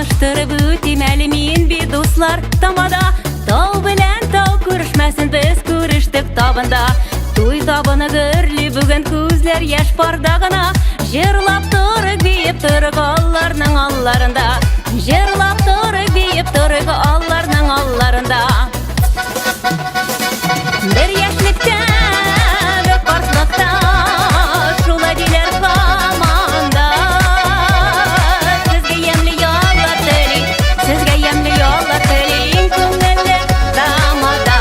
Таныштырып үтим әле мин бит, дуслар, тамада. Тау белән тау күрешмәсен, без күрештек табында. Туй табыны гөрли бүген, күзләр яшь парда гына. Җырлап торык, биеп торык алларның алларында. Җырлап торык, биеп торык алларның алларында. Бер яшьлектә, бер картлыкта, шулай диләр һаман да. Сезгә ямьле яллар телим, сезгә ямьле яллар телим, күңелле тамада.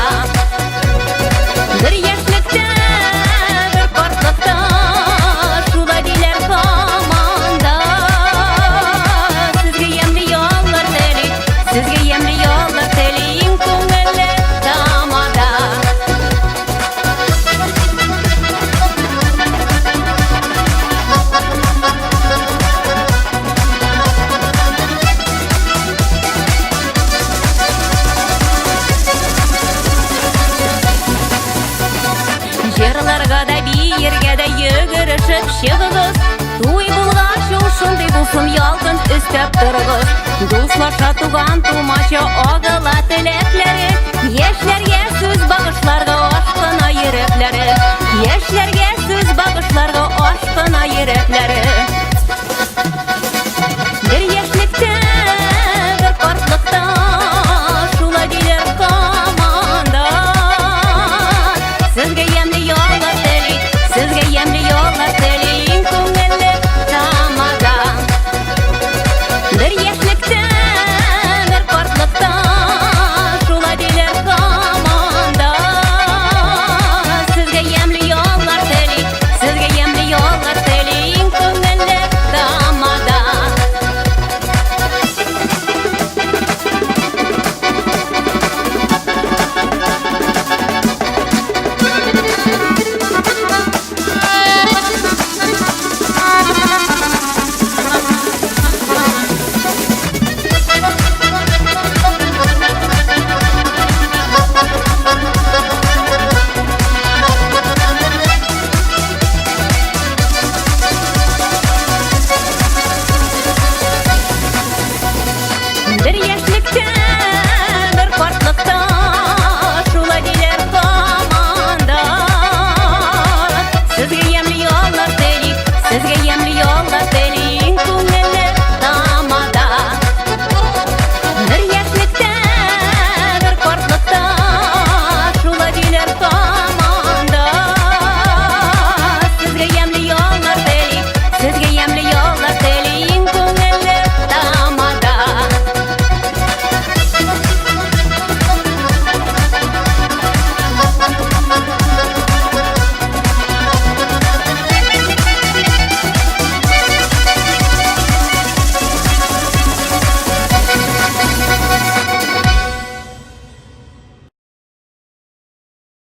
Бер яшьлектә, бер картлыкта, шулай диләр һаман да. Сезгә ямьле яллар телим, сезгә ямьле яллар телим, күңелле тамада. Җырларга да, биергә дә йөгерешеп чыгыгыз. Туй булгач, ул шундый булсын, ялкын өстәп торыгыз. Дуслаша туган тумача, агыла теләкләре. Яшьләргә сүз багышларга ашкына йөрәкләре. Яшьләргә сүз багышларга ашкына йөрәкләре.